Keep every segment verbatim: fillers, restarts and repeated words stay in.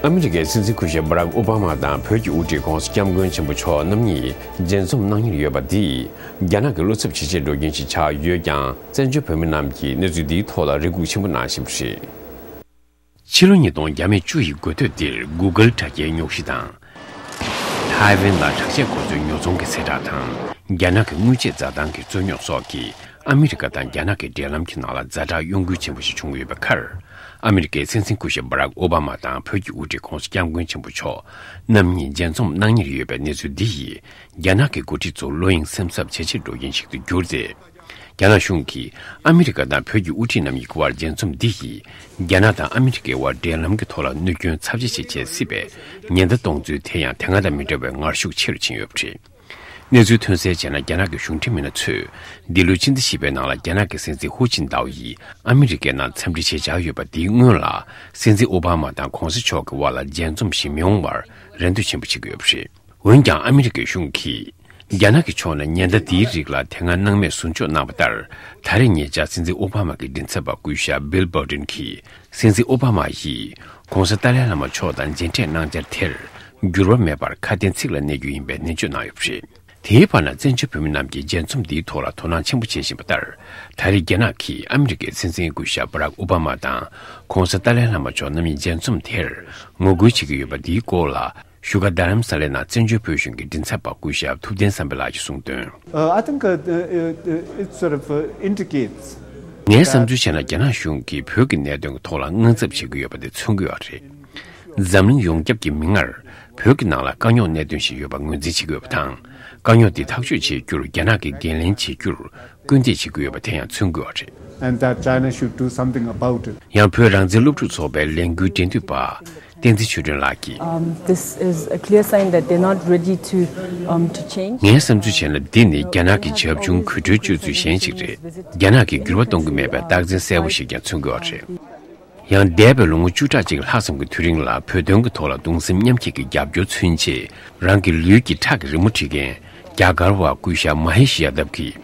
ཨ་མི་རི་ཀའི་སྲིད་འཛིན་སྐུ་ཞབས་བྷ་རག་ཨོ་བྷ་མ་དང་བོད་ཀྱི་དབུ་ཁྲིད་༧གོང་ས་༧སྐྱབས་མགོན་ཆེན་པོ་མཆོག་རྣམ་གཉིས་མཇལ་འཛོམས་གནང་གཉེར་ཡོད་པ་འདིས། རྒྱ་ནག་གི་བློ་འཚབ་ཇེ་ཆེར་འགྲོ་རྐྱེན་ཞིག་ཆགས་ཡོད་ཀྱང་། བཙན་བྱོལ་བོད་མི་རྣམས་ཀྱིས་གནས་ཚུལ་འདིའི་ཐོག་ལ་རེ་སྒུག་ཆེན་པོ་གནང་བཞིན་པ་རེད། ཕྱི་ལོ་ཉིས་སྟོང་བརྒྱ་མེད་བཅུ་ཡི་འགོ་སྟོད་འདིར་Google་དྲ་རྒྱའི་ཉོག་གཞི་དང་། ཐའེ་ཝན་ལ་དྲག་ཆས་འགོ་འཛུགས་ཉོ་ཚོང་གི་གསལ་བསྒྲགས་དང་། རྒྱ་ནག་གི་དངུལ་ཆད་འཛའ་ཐང་གི་རྩོད་རྙོག་སོགས་ཀྱིས་ཨ་མི་རི་ཀ་དང་རྒྱ་ནག་གི་འབྲེལ་ལམ་གྱི་ནང་ལ་ཛ་དྲག་གཡོ་འགུལ་ཆེན་པོ་ཞིག་བྱུང་ཡོད་པའི་ཁར། ཨ་མི་རི་ཀའི་སྲིད་འཛིན་སྐུ་ཞབས་བྷ་རག་ཨོ་བྷ་མ་དང་བོད་ཀྱི་དབུ་ཁྲིད་༧གོང་ས་༧སྐྱབས་མགོན་ཆེན་པོ་མཆོག་རྣམ་གཉིས་མཇལ་འཛོམས་གནང་གཉེར་ཡོད་པའི་གནས་ཚུལ་འདི་ཡིས། རྒྱ་ནག་གི་འགོ་ཁྲིད་ཚོ་བློ་གཡེང་སེམས་འཚབ་ཇེ་ཆེར་འགྲོ་རྐྱེན་ཞིག་ཏུ་གྱུར་ཏེ། རྒྱ་ནག་གཞུང་གིས་ཨ་མི་རི་ཀ་དང་བོད་ཀྱི་དབུ་ཁྲིད་རྣམ་གཉིས་ཀྱི་དབར་མཇལ་འཛོམས་འདི་ཡིས། རྒྱ་ནག་དང་ཨ་མི་རི་ཀའི་དབར་འབྲེལ་ལམ་གྱི་ཐོག་ལ་གནོད་སྐྱོན་ཚབས་ཆེ་ཞིག་བྱེད་སྲིད་པའི་ཉེན་བརྡ་གཏོང་ཚུལ་དེ་ཡང་དེ་སྔ་དང་མི་འདྲ་བའི་ངར་ཤུགས་ཆེ་རུ་ཕྱིན་ཡོད་པ་རེད། གནས་ཚུལ་ཐོན་གསལ་བྱས་ན། རྒྱ་ནག་གི་གཞུང་འབྲེལ་མི་སྣ་ཚོས་འདི་ལོའི་ཕྱི་ཟླ་བཞི་པའི་ནང་ལ་རྒྱ་ནག་གི་སྲིད་འཛིན་ཧུའུ་ཅིན་ཏའོ་ཡིས་ཨ་མི་རི་ཀའི་ནང་འཚམས་འདྲི་བྱེད་འཆར་ཡོད་པ་འདིའི་སྔོན་ལ། སྲིད་འཛིན་ཨོ་བྷ་མ་དང་༧གོང་ས་མཆོག་གི་དབར་ལ་མཇལ་འཛོམས་ཤིག་མི་འོང་བར་རེ་འདུན་ཆེན་པོ་བྱེད་ཀྱི་ཡོད་པ་རེད། འོན་ཀྱང་ཨ་མི་རི་ཀའི་གཞུང་གིས། རྒྱ་ནག་གི་ཕྱོགས་ནས་ཉེན་བརྡ་འདིའི་རིགས་ལ་དེ་སྔ་སྣང་མེད་ཟུར་འཇོག་གནང་བ་ལྟར། ད་རེས་ཉེ་ཆར་སྲིད་འཛིན་ཨོ་བྷ་མ་གི་མགྲིན་ཚབ་པ་སྐུ་ཞབས་Bill Burton་གྱིས། སྲིད་འཛིན་ཨོ་བྷ་མ་ཡིས་༧གོང་ས་ཏཱ་ལའི་བླ་མ་མཆོག་དང་མཇལ་འཕྲད་གནང་འཆར་དེར། འགྱུར་བ་མེད་པར་ཁ་དན་ཚིག་ལ་གནས་རྒྱུ་ཡིན་པའི་ནན་བརྗོད་གནང་ཡོད་པ་རེད། དེའི་བར་ན། བཙན་བྱོལ་བོད་མི་རྣམས་ཀྱིས་མཇལ་འཛོམས་འདིའི་ཐོག་ལ་དོ་སྣང་ཆེན་པོ་བྱེད་བཞིན་པ་ལྟར། ད་རེས་རྒྱ་ནག་གིས་ཨ་མི་རི་ཀའི་སྲིད་འཛིན་སྐུ་ཞབས་བྷ་རག་ཨོ་བྷ་མ་དང་༧གོང་ས་ཏཱ་ལའི་བླ་མ་མཆོག་རྣམ་གཉིས་མཇལ་འཛོམས་དེར་ངོ་རྒོལ་བྱེད་ཀྱི་ཡོད་པ་འདིའི་སྐོར་ལ། བཞུགས་སྒར་རྡ་རམ་ས་ལའི་ནང་བཙན་བྱོལ་བོད་གཞུང་གི་མགྲིན་ཚབ་པ་སྐུ་ཞབས་ཐུབ་བསྟན་བསམ་འཕེལ་ལགས་ཀྱིས་གསུངས་དོན། Uh, I think uh, uh, uh, it sort of uh, indicates ངའི་བསམ་ཚུལ་བྱས་ན། རྒྱ་ནག་གཞུང་གིས་བོད་ཀྱི་གནད་དོན་གྱི་ཐོག་ལ་དངངས་འཚབ་བྱེད་ཀྱི་ཡོད་པ་དེ་མཚོན་གྱི་ཡོད་རེད། འཛམ་གླིང་ཡོངས་ཁྱབ་ཀྱི་མིག་སྔར། བོད་ཀྱི་ནང་ལ་དཀའ་རྙོག་གནད་དོན་ཞིག་ཡོད་པ་ངོས་འཛིན་བྱེད་ཀྱི་ཡོད་པ་དང་། དཀའ་རྙོག་དེ་ཐག་གཅོད་བྱེད་རྒྱུར་རྒྱ་ནག་གིས་འགན་ལེན་བྱེད་རྒྱུར་སྐུལ་འདེད་བྱེད་ཀྱི་ཡོད་པ་དེ་ཡང་མཚོན་གྱི་ཡོད་རེད། And that China should do something about it. ཡང་བོད་རང་བཙན་སློབ་ཕྲུག་ཚོགས་པའི་ལས་འགུལ་འབྲེལ་མཐུད་པ་བསྟན་འཛིན་ཆོས་སྒྲོན་ལགས་ཀྱིས། Um, this is a clear sign that they're not ready to, um, to change. ངའི་བསམ་ཚུལ་བྱས་ན། འདི་ནི་རྒྱ་ནག་གི་བྱབ་ཆུང་གོ་ཁྲོའི་སྤྱོད་ཚུལ་གཞན་ཞིག་རེད། རྒྱ་ནག་གིས་འགྱུར་བ་གཏོང་གི་མེད་པའི་རྟགས་མཚན་གསལ་པོ་ཞིག་ཀྱང་མཚོན་གྱི་ཡོད་རེད། ཡང་འདས་པའི་ལོ་ངོ་བཅུ་ཕྲག་གཅིག་ལྷག་ཙམ་གྱི་དུས་རིང་ལ། བོད་དོན་གྱི་ཐོག་ལ་གདུང་སེམས་མཉམ་སྐྱེད་ཀྱི་རྒྱབ་སྐྱོར་མཚོན་ཆེད། རང་གི་ལུས་ཀྱི་ཁྲག་གི་རི་མོ་བྲིས་མཁན་རྒྱ་གར་བ་སྐུ་ཞབས་མ་ཧེ་ཤི་ཡ་དབ་ཀྱིས།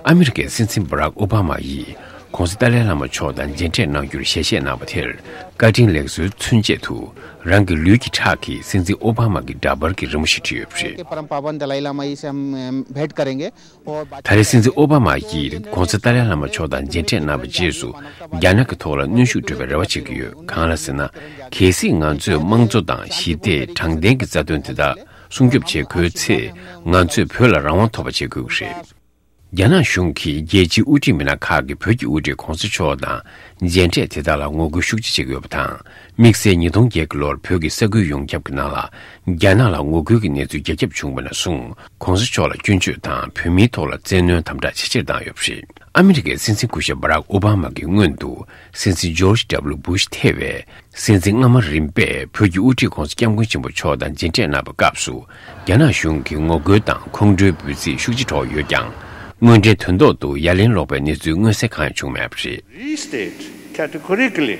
ཨ་མི་རི་ཀའི་སྲིད་འཛིན་བྷ་རག་ཨོ་བྷ་མ་ཡིས་༧གོང་ས་ཏཱ་ལའི་བླ་མ་མཆོག་དང་མཇལ་འཕྲད་གནང་རྒྱུར་ཞལ་བཞེས་གནང་བ་དེར། བཀའ་དྲིན་ལེགས་གསོའི་མཚོན་ཆེད་དུ། རང་གི་ལུས་ཀྱི་ཁྲག་གིས་སྲིད་འཛིན་ཨོ་བྷ་མ་གི་འདྲ་པར་གྱི་རི་མོ་ཞིག་བྲིས་ཡོད་པ་རེད། परम पावन दलाई लामा जी से हम, हम भेंट करेंगे। ད་རེས་སྲིད་འཛིན་ཨོ་བྷ་མ་ཡིས་༧གོང་ས་ཏཱ་ལའི་བླ་མ་མཆོག་དང་མཇལ་འཕྲད་གནང་བའི་རྗེས་སུ། རྒྱ་ནག་གི་ཐོག་ལ་གནོན་ཤུགས་སྤྲོད་པའི་རེ་བ་བྱེད་ཀྱི་ཡོད། གང་ལ་ཟེར་ན། གལ་སྲིད་ང་ཚོས་དམངས་གཙོ་དང་ཞི་བདེ་དྲང་བདེན་གྱི་རྩ་དོན་དེ་དག་སྲུང་སྐྱོབ་བྱེད་དགོས་ཚེ། ང་ཚོས་བོད་ལ་རང་དབང་ཐོབ་པ་བྱེད་དགོས་ཀྱི་རེད། རྒྱ་ནག་གཞུང་གིས་རྒྱལ་སྤྱིའི་དབུ་ཁྲིད་མི་སྣ་ཁག་གིས་བོད་ཀྱི་དབུ་ཁྲིད་༧གོང་ས་མཆོག་དང་མཇལ་འཕྲད་དེ་དག་ལ་ངོ་རྒོལ་ཤུགས་ཆེ་བྱེད་ཀྱི་ཡོད་པ་དང་། དམིགས་བསལ་ཉིས་སྟོང་བརྒྱད་ཀྱི་ལོར་བོད་ཀྱི་ས་ཁུལ་ཡོངས་ཁྱབ་ཀྱི་ནང་ལ། རྒྱ་ནག་ལ་ངོ་རྒོལ་གྱི་གནས་ཚུལ་རྒྱ་ཁྱབ་བྱུང་བ་ནས་བཟུང་། ༧གོང་ས་མཆོག་ལ་སྐྱོན་བརྗོད་དང་། བོད་མིའི་ཐོག་ལ་བཙན་གནོན་དམ་དྲག་ཇེ་ཆེར་བཏང་ཡོད་པ་རེད། ཨ་མི་རི་ཀའི་སྲིད་འཛིན་སྐུ་ཞབས་བྷ་རག་ཨོ་བྷ་མ་གིས་སྔོན་དུ། སྲིད་འཛིན་ཇོརྗ་ཌབ་ལུ་བུཤ་ཐེ་བའི་སྲིད་འཛིན་སྔ་མ་རིམ་པས་བོད་ཀྱི་དབུ་ཁྲིད་༧གོང་ས་༧སྐྱབས་མགོན་ཆེན་པོ་མཆོག་དང་མཇལ་འཕྲད་གནང་བའི་སྐབས་སུ། རྒྱ་ནག་གཞུང་གིས་ངོ་རྒོལ་དང་ཁོང་ཁྲོའི་འབོད་ཚིག་ཤུགས་ཆེ་སྒྲོག་ཡོད་ཀྱང་། དངོས་འབྲེལ་དོན་ཐོག་ཏུ་ཡ་ལན་སློག་པའི་གནས་ཚུལ་མངོན་གསལ་གང་ཡང་བྱུང་མེད་པ་རེད། Restate categorically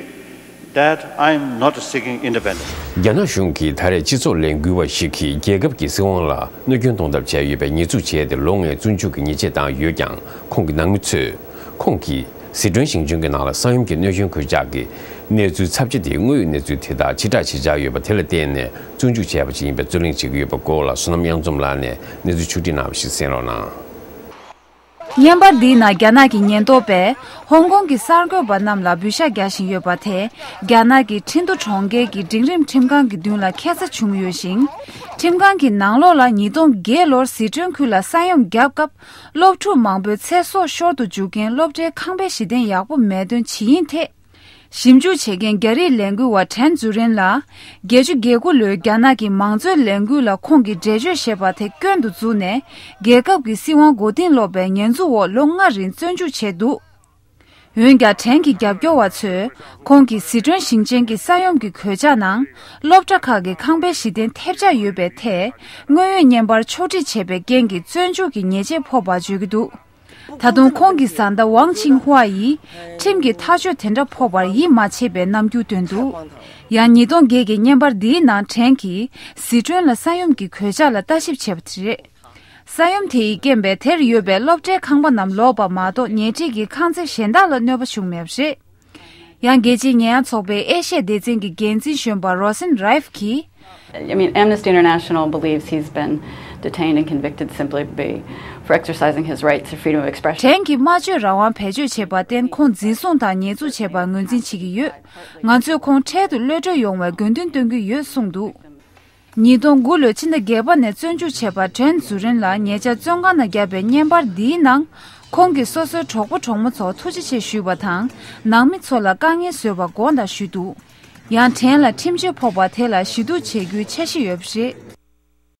that I am not seeking independence. རྒྱ་ནག་གཞུང་གིས་ད་རེས་སྤྱི་ཚོགས་ལས་འགུལ་བ་ཞིག་གིས་རྒྱལ་ཁབ་ཀྱི་སྲིད་དབང་ལ་གནོད་སྐྱོན་གཏོང་ཐབས་བྱས་ཡོད་པའི་ཉེས་འཛུགས་བྱས་ཏེ། ལོ་ལྔའི་བཙོན་འཇུག་གི་ཉེས་ཆད་བཏང་ཡོད་ཀྱང་། ཁོང་གི་ནང་མི་ཚོས། ཁོང་གིས་ཟི་ཁྲོན་ཞིང་ཆེན་གྱི་ནང་ལ་ས་ཡོམ་གྱི་གནོད་སྐྱོན་གོད་ཆག་གི་གནས་ཚུལ་ཚབས་ཆེ་དེའི་དངོས་ཡོད་གནས་ཚུལ་དེ་དག་ཕྱིར་བསྒྲགས་བྱེད་འཆར་ཡོད་པ་དེ་ལ་བརྟེན་ནས་བཙོན་འཇུག་བྱས་པ་ཞིག་ཡིན་པའི་རྩོད་གླེང་བྱེད་ཀྱི་ཡོད་པའི་སྐོར་ལ། བསོད་ནམས་དབྱངས་འཛོམས་ལགས་ནས་གནས་ཚུལ་ཕྱོགས་སྒྲིག་གནང་བ་ཞིག་གསན་རོགས་གནང་། བརྙན་པར་འདིའི་ནང་རྒྱ་ནག་གི་ཉེན་རྟོག་པས་ཧོང་ཀོང་གི་གསར་འགོད་པ་རྣམས་ལ་འབུད་ཤག་རྒྱག་བཞིན་ཡོད་པ་དེ། རྒྱ་ནག་གི་ཁྲིན་ཏུ་གྲོང་ཁྱེར་གྱི་འབྲིང་རིམ་ཁྲིམས་ཁང་གི་མདུན་ལ་ཁ་ས་བྱུང་ཡོད་ཞིང་། ཁྲིམས་ཁང་གི་ནང་ལོགས་ལ་ཉིས་སྟོང་བརྒྱད་ལོར་ཟི་ཁྲོན་ཁུལ་ལ་ས་ཡོམ་བརྒྱབ་སྐབས། སློབ་ཕྲུག་མང་པོའི་ཚེ་སྲོག་ཤོར་དུ་འཇུག་རྐྱེན་སློབ་གྲྭའི་ཁང་པའི་གཞི་རྟེན་ཡག་པོ་མེད་དོན་ཇི་ཡིན་ཐད། ཞིབ་འཇུག་བྱེད་མཁན་རྒྱ་རིགས་ལས་འགུལ་བ་ཁྲན་ཛུ་རིན་ལ། བརྒྱད་ཅུ་གྱ་དགུ་ལོའི་རྒྱ་ནག་གི་མང་གཙོའི་ལས་འགུལ་ལ་ཁོང་གིས་འགྲེལ་བརྗོད་ཞེས་པ་དེ་སྐྱོན་དུ་བཙུགས་ནས། རྒྱལ་ཁབ་ཀྱི་སྲིད་དབང་མགོ་རྟིང་སློག་པའི་ཉེས་འཛུགས་འོག་ལོ་ལྔ་རིང་བཙོན་འཇུག་བྱས་འདུག་འོན་ཀྱང་། ཁྲན་གྱི་རྒྱབ་སྐྱོར་བ་ཚོས། ཁོང་གིས་ཟི་ཁྲོན་ཞིང་ཆེན་གྱི་ས་ཡོམ་གྱི་གོད་ཆག་ནང་། སློབ་གྲྭ་ཁག་གི་ཁང་པའི་གཞི་རྟེན་ཐེབས་ཆག་ཡོད་པའི་ཐད། དངོས་ཡོད་བརྙན་པར་ཕྱོགས་སྒྲིག་བྱས་པའི་རྐྱེན་གྱིས་བཙོན་འཇུག་གི་ཉེས་ཆད་ཕོག་པར་བརྗོད་ཀྱི་འདུག་ད་དུང་། ཁོང་གི་བཟའ་ཟླ་ཝང་ཆིང་ཧྭ་ཡིས། ཁྲིམས་ཀྱི་ཐག་གཅོད་དེ་འདྲ་ཕོག་པར་ཡིད་མ་ཆེས་པའི་རྣམ་འགྱུར་བཏོན་འདུག་ཡང་། ཉིས་སྟོང་བརྒྱད་ཀྱི་བརྙན་པར་འདིའི་ནང་། ཁྲན་གྱིས་ཟི་ཁྲོན་ལ་ས་ཡོམ་གྱི་གོད་ཆག་ལ་ལྟ་ཞིབ་བྱས་པ་དེ་རེད། ས་ཡོམ་དེ་ཡི་རྐྱེན་པས། དེར་ཡོད་པའི་སློབ་གྲྭའི་ཁང་པ་རྣམས་ལོག་པ་མ་གཏོགས། ཉེ་འཁྲིས་ཀྱི་ཁང་ཚན་གཞན་དག་ལ་གནོད་པ་བྱུང་མེད་པ་རེད། ཡང་རྒྱལ་སྤྱིའི་ཉེས་ཡངས་ཚོགས་པའི་ཨེ་ཤ་ཡ་སྡེ་ཚན་གྱི་འགན་འཛིན་གཞོན་པ་Rosin Reif གྱིས། I mean, Amnesty International believes he's been detained and convicted simply be, for exercising his rights of freedom of expression. ཕྲན་གྱིས་སྨྲ་བརྗོད་རང་དབང་བེད་སྤྱོད་བྱས་པར་བརྟེན་ཁོང་འཛིན་བཟུང་དང་ཉེས་འཛུགས་བྱས་པར་ངོས་འཛིན་བྱེད་ཀྱི་ཡོད། ང་ཚོས་ཁོང་འཕྲལ་དུ་གློད་གྲོལ་ཡོང་བའི་དགོས་འདུན་བཏོན་གྱི་ཡོད་གསུངས་འདུག་ཉིས་སྟོང་དགུ་ལོའི་ཕྱི་ཟླ་བརྒྱད་པ་ནས་བཙོན་འཇུག་བྱས་པ་ཕྲན་ཛུ་རིན་ལ་ཉེ་ཆར་བཙོན་ཁང་ནང་བརྒྱབ་པའི་བརྙན་པར་འདིའི་ནང་། ཁོང་གིས་སོ་སོའི་གྲོགས་པོ་གྲོགས་མོ་ཚོར་ཐུགས་རྗེ་ཆེ་ཞུས་པ་དང་། ནང་མི་ཚོ་ལ་དཀའ་ངལ་བཟོས་པར་དགོངས་དག་ཞུས་འདུག་ཡང་ཕྲན་ལ་ཁྲིམས་གཅོད་ཕོག་པ་དེ་ལ་ཞུ་གཏུག་བྱེད་རྒྱུའི་འཆར་གཞི་ཡོད་པ་རེད།